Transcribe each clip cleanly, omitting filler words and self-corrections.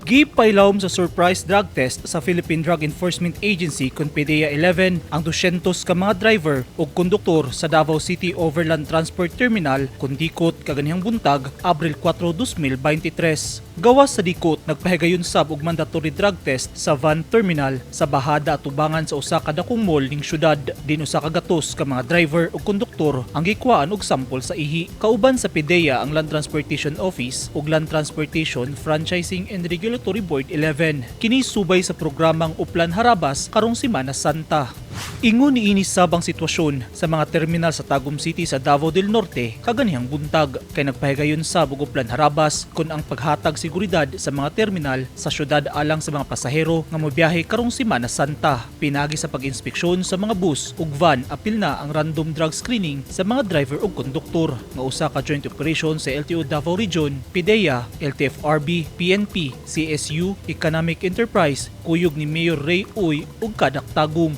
Gipailawom sa surprise drug test sa Philippine Drug Enforcement Agency kon PDEA 11 ang 200 ka mga driver ug konduktor sa Davao City Overland Transport Terminal kon Dikot kaganihang buntag, Abril 4, 2023. Gawas sa Dikot, nagpahigayon sab og mandatory drug test sa van terminal sa bahada atubangan sa usa ka dakong mall ning syudad. Din usa ka gatos ka mga driver ug konduktor ang gikuhaan og sample sa ihi. Kauban sa PDEA ang Land Transportation Office ug Land Transportation Franchising and Regulatory Board 11. Kini subay sa programang Oplan Harabas karong Semana Santa. Ingon niini sab ang sitwasyon sa mga terminal sa Tagum City sa Davao del Norte kaganihang buntag kay nagpahigayon sab og Oplan Harabas kon ang paghatag seguridad sa mga terminal sa syudad alang sa mga pasahero nga mobiyahe karong Semana Santa. Pinagi sa pag-inspeksyon sa mga bus ug van, apil na ang random drug screening sa mga driver ug konduktor nga usa ka joint operation sa LTO Davao Region, PDEA, LTFRB, PNP, CSU, Economic Enterprise, kuyog ni Mayor Ray Uy ug Kadak Tagum.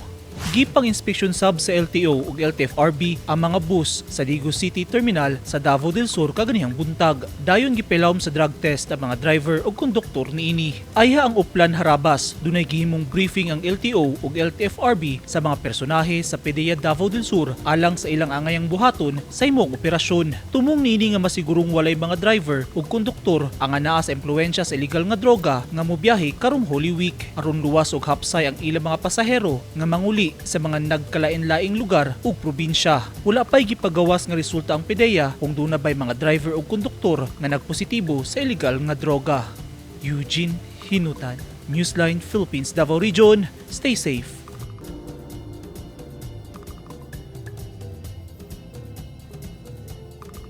Gipang inspeksyon sab sa LTO ug LTFRB ang mga bus sa Digos City Terminal sa Davao del Sur kaganihang buntag. Dayon gipailawom sa drug test ang mga driver ug konduktor niini. Ayha ang Oplan Harabas, dunay gihimong briefing ang LTO ug LTFRB sa mga personahe sa PDEA Davao del Sur alang sa ilang angayang buhaton sa imong operasyon. Tumong niini nga masigurong walay mga driver ug konduktor ang anaa sa impluwensya sa illegal nga droga nga mobiyahe karong Holy Week aron luwas ug hapsay ang ilang mga pasahero nga manguli sa mga nagkalain-laing lugar ug probinsya. Wala pa'y gipagawas nga resulta ang PDEA kung duna ba'y mga driver ug konduktor nga nagpositibo sa illegal nga droga. Eugene Hinutan, Newsline Philippines, Davao Region. Stay safe.